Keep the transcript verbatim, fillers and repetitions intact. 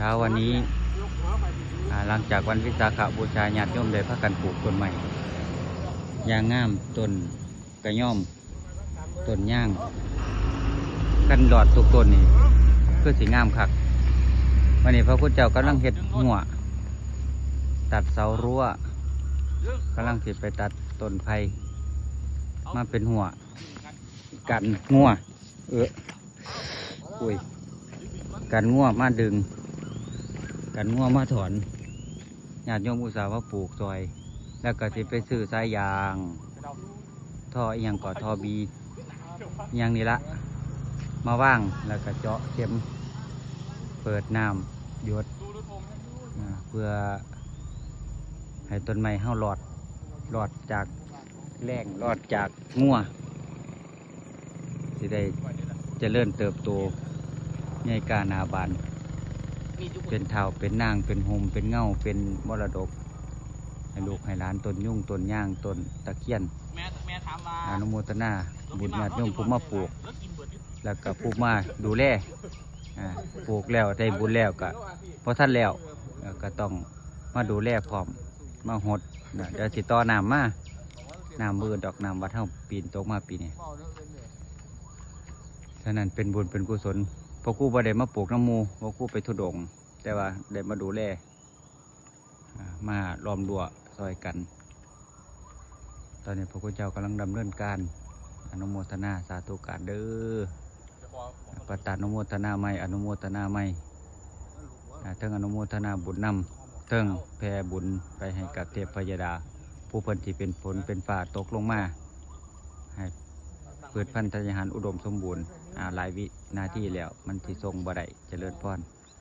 เช้าวันนี้ อ่า หลังจากวันวิสาขบูชา ญาติโยมได้พากันปลูกต้นไม้อย่างงาม ต้นกระยอม ต้นยาง กันดอดทุกต้นนี่ คือสิงามคัก วันนี้พระคุณเจ้ากำลังเฮ็ดฮั้ว ตัดเสารั้ว กำลังสิไปตัดต้นไผ่ มาเป็นฮั้ว กันงัว เออ อุ้ย กันงัวมาดึง กันงัวมาถอน ญาติโยมอุตส่าห์มาปลูกซอย แล้วก็สิไปซื้อสายยาง ท่ออีหยังก็ท่อบี อีหยังนี่ละ มาวาง แล้วก็เจาะเข็ม เปิดน้ำหยด อ่า เพื่อให้ต้นไม้เฮารอด รอดจากแล้ง รอดจากงัว สิได้เจริญเติบโต ใหญ่กล้าหน้าบาน เป็นท้าว เป็นนาง เป็นฮ่ม เป็นเงา เป็นมรดก ให้ลูกให้หลาน ต้นยูง ต้นยาง ต้นตะเคียน แม่แม่ถามว่า อนุโมทนาบุญญาติโยมผู้มาปลูก แล้วกินเบิดอยู่ แล้วก็ผู้มาดูแล อ่า ปลูกแล้วได้บุญแล้วก็บ่ทันแล้ว แล้วก็ต้องมาดูแลพร้อม มาหดนะ เดี๋ยวสิต่อน้ำมา น้ำบ่อืดดอก น้ำวัดเฮาปีนตกมาปีนี้ ฉะนั้นเป็นบุญเป็นกุศล พระครูบ่ได้มาปลูกนำหมู่ พระครูไปธุดงค์ แต่ว่าได้มาดูแล อ่า มาล้อมรั้วซอยกัน ตอนนี้พระคุณเจ้ากำลังดำเนินการ อนุโมทนาสาธุการเด้อ ประทานอนุโมทนาใหม่ อนุโมทนาใหม่ อ่า เทิงอนุโมทนาบุญนำ เทิงแผ่บุญไปให้กับเทพพยดา ผู้เพิ่นที่เป็นฝนเป็นฟ้าตกลงมา ให้พืชพันธุ์ธัญญาหารอุดมสมบูรณ์ อ่า หลายวินาทีแล้ว มันสิส่งบ่ได้ เจริญพร